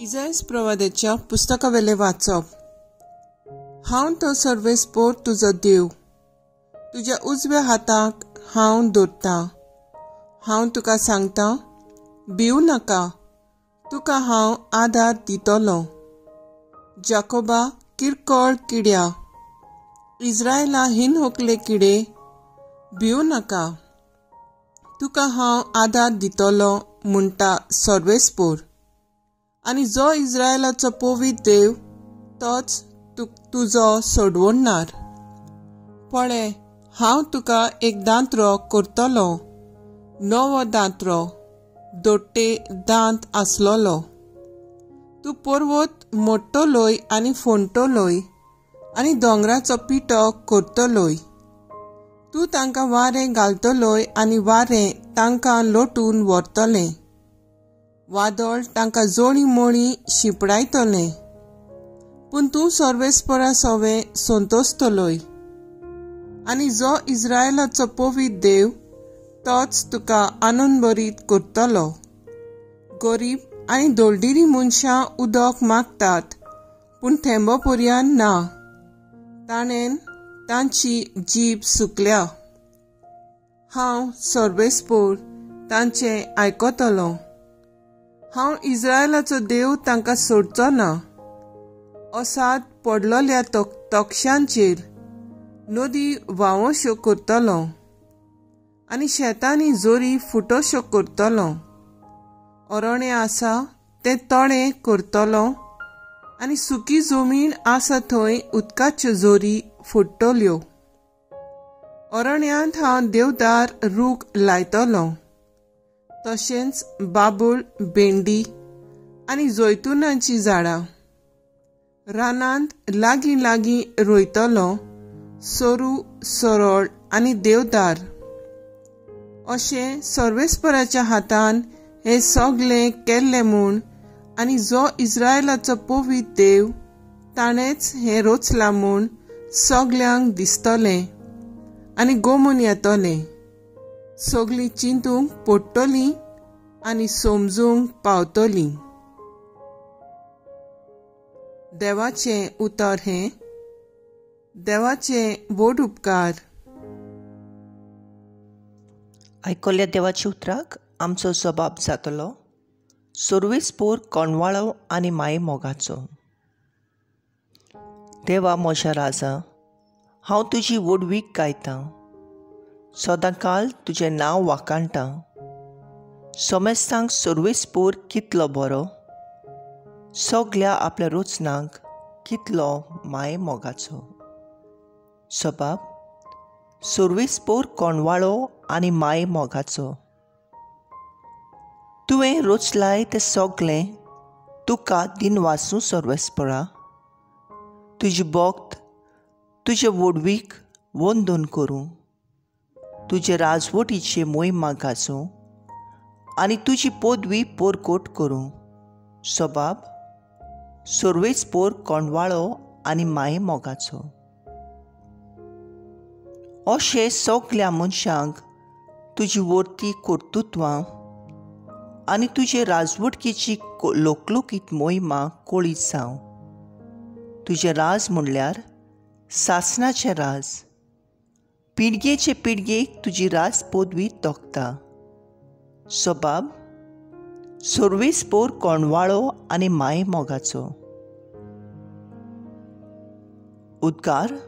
इजायस प्रवाद्याच्या पुस्तकावेले वाचप. हांव तो सर्वेस्पोर तुजो देव, तुज्या उजव्या हाताक हांव दवरतां. हांव तुका सांगता, भिवू नाका, तुका हांव आदार दितलो. जाकोबा किरकोळ किड्या, इस्रायला हिनहोकले किडे, भिवू नाका, तुका हांव आदार दितलो म्हणटा सर्वेस्पोर. आनी जो इस्रायलाचो पवित्र देव तोच तुजो सोडवणार. पळय, हांव तुका एक दांतरो करतलो, नवो दांतरो, दोट्टे दांत आसलोलो. तूं पर्वत मोडटलोय आनी फोंडटलोय आनी दोंगराचो पिठो करतलोय. तूं तांकां वारें घालतलोय आनी वारें तांकां लोटून व्हरतलें. वादळ तांकां जोणी मोणी शिंपडायतलें. पूण तूं सर्वेस्परा सवें संतोसतलोय आनी जो इस्रायलाचो पवित्र देव तोच तुका आनंदभरीत करतलो. गरीब आनी दोलडिरी मनशां उदक मागतात, पूण थेंबो पर्यान ना. ताणें तांची जीब सुकल्या. हांव सर्वेस्पोर तांचें आयकतलो. हांव इस्रायलाचो देव तांकां सोडचो ना. असाद पडलोल्या तोक्षांचेर नदी व्हांवोश्यो करतलो आनी शेतांनी जोरी फुटोश्यो करतलो. अरण्य आसा तें तळें करतलो आनी सुकी जमीन आसा थंय उदकाच्यो जोरी फुट्टल्यो. अरण्यांत हांव देवदार रूख लायतलो, तशेंच बाबूळ, भेंडी आनी जैतुनाचीं झाडां. रानांत लागीं लागीं रोयतलो सोरू, सरळ आनी देवदार. अशें सर्वेस्पराच्या हातान हें सगलें केल्लें म्हूण आनी जो इस्रायलाचो पवित्र देव ताणेंच हें रचलां म्हूण सगल्यांक दिसतलें आनी गोमून येतलें. सगलीं चिंतूंक पडटलीं आनी समजूंक पावतलीं. देवाचें उतर हें. देवाचे व्हड उपकार. आयकल्ल्या देवाच्या उतराक आमचो जबाब जातलो सर्वेस्पोर कोणवाळो आनी माये मोगाचो. देवा म्हज्या राजा, हांव तुजी व्हडवीक गायतां, सदांकाल तुजें नांव वाखाणटां. सोमेस्तांक सर्वेस्पोर कितलो बरो, सगल्या आपल्या रचनांक कितलो माये मोगाचो. सबाब सर्वेस्पोर कोणवाळो आनी माये मोगाचो. तुवें रचलाय तें सगलें तुका दिनवासूं सर्वेस्परा. तुजी भक्त तुजे व्हडवीक वंदन करूं, तुजे राजवटीचे मोहिमा गाजोवं आनी तुजी पदवी परकोट करूं. सबाब सर्वेस्पोर कोणवाळो आनी माये मोगाचो. अशें सगल्या मनशांक तुजी वर्ती कर्तृत्वां आनी तुजे राजवटकीची लोकलोकीत मोहिमा कळीत जावं. तुजें राज म्हणल्यार सासणाचें राज, पिळगेचे पिळगेक तुजी राज पदवी तोखता. सबाब सर्वेस्पोर कोणवाळो आनी माये मोगाचो. उद्गार.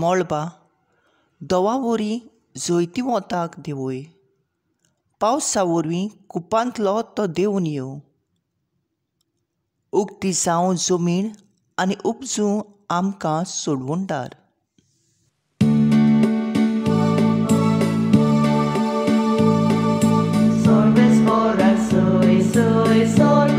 मळबा दवा वरी जैती वताक देंवय, पावसा वरवीं कुपांतलो तो देंवून येवं. उगती जावं जमीन आनी उपजूं आमकां सोडवणदार. Soy, soy, soy,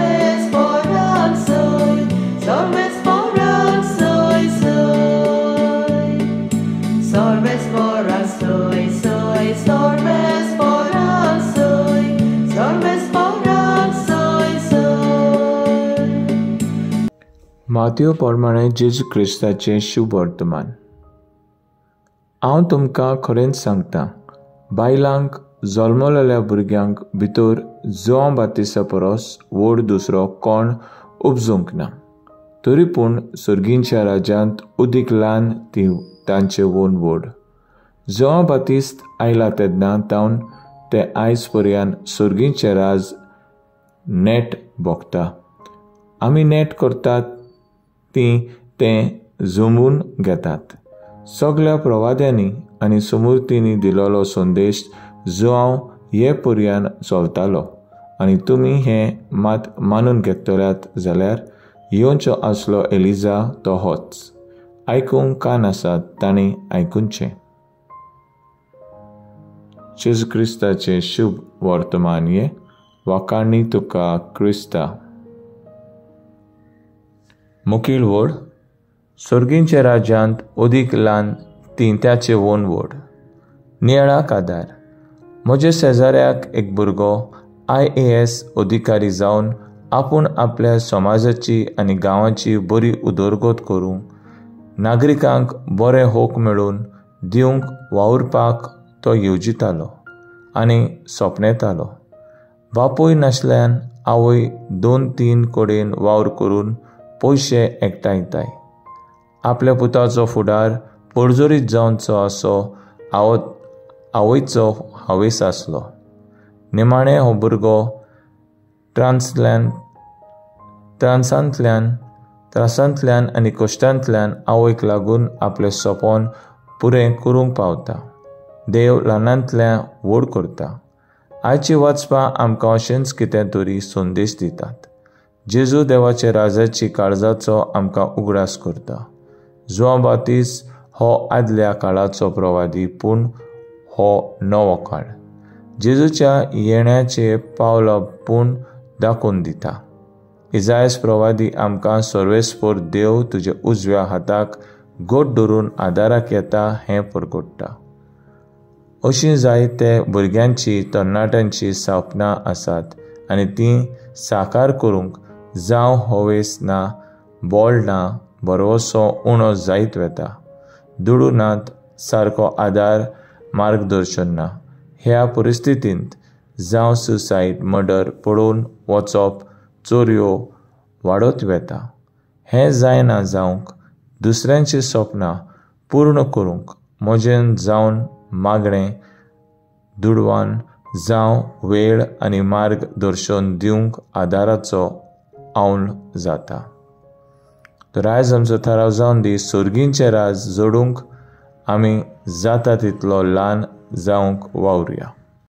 मातयो प्रमाणे जेजू क्रिस्ताचें शुभ वर्तमान. हांव तुमकां खरेंच सांगता, बायलांक जल्मलेल्या भुरग्यांक भितर जुआंव बातिस्ता परस व्हड दुसरो कोण उपजूंक ना, तरी पूण सर्गींच्या राज्यांत उदीक ल्हान ती तांचे वोन व्हड. जुआंव बातिस्त आयला तेन्ना तावन ते आयज पर्यंत सर्गींचें राज नेट भोगता. आमी नेट करतात तीं तें जमून घेतात. सगळ्या प्रवाद्यांनी आनी सुमूर्तींनी दिलोलो संदेश जुआंव हे पर्यान चलतालो, आनी तुमी हें मात मानून घेतल्यात जाल्यार येवचो आसलो एलिजा तो होच. आयकूंक कान आसात तांणी आयकुचें. जेजू क्रिस्ताचें शुभ वर्तमान हें. वाखाणी तुका क्रिस्ता. मुखेल व्हड. सर्गींच्या राज्यांत अदीक ल्हान ती त्याचे वोन व्हड. नियाळाक आदार. म्हज्या शेजाऱ्याक एक भुरगो IAS अधिकारी जावन आपूण आपल्या समाजाची आनी गांवाची बरी उदरगत करूंक, नागरिकांक बरें हक मेळून दिवंक वावुरपाक तो येवजितालो आनी सपनेतालो. बापूय नासल्यान आवय 2-3 कडेन वावर करून पयशे एकठांयताय. आपल्या पुताचो फुडार पर्जोरीत जावचो असो आवयचो हावेस आसलो. निमाणें हो भुरगो त्रासांतल्यान आनी कश्टांतल्यान आवयक लागून आपलें सपन पुरें करूंक पावता. देव ल्हानांतल्यान व्हड करता. आयची वाचपां आमकां अशेंच कितें तरी संदेश दितात. जेजू देवाच्या राजाची काळजाचो आमकां उगडास करता. जुआंव बातिस्त हो आदल्या काळाचो प्रवादी, पूण हो नवो काळ जेजूच्या येण्याचे पावलां पूण दाखोवन दिता. इजायस प्रवादी आमकां सर्वेस्पर देव तुज्या उजव्या हाताक गोट धरून आदाराक येता हें परगट्टा. अशीं जायते भुरग्यांची तरणाट्यांची सपनां आसात आनी तीं साकार करूंक जावं हवेस ना, बळ ना, भरवसो उणो जायत वता. दुडू नात, सारको आदार मार्गदर्शन ना. ह्या परिस्थितींत जावं सुसायड, मर्डर, पळोवन वचप, चोरयो वाडत वता. हें जायना जावंक दुसऱ्यांची सपनां पूर्ण करूंक म्हजेन जावन मागणें दुडवान जावं वेळ आनी मार्गदर्शन दिवंक आदाराचो आव्हान जाता. तर आयज आमचो थाराव जावन दी, सर्गींचें राज जोडूंक आमी जाता तितलो ल्हान जावंक वावरुया.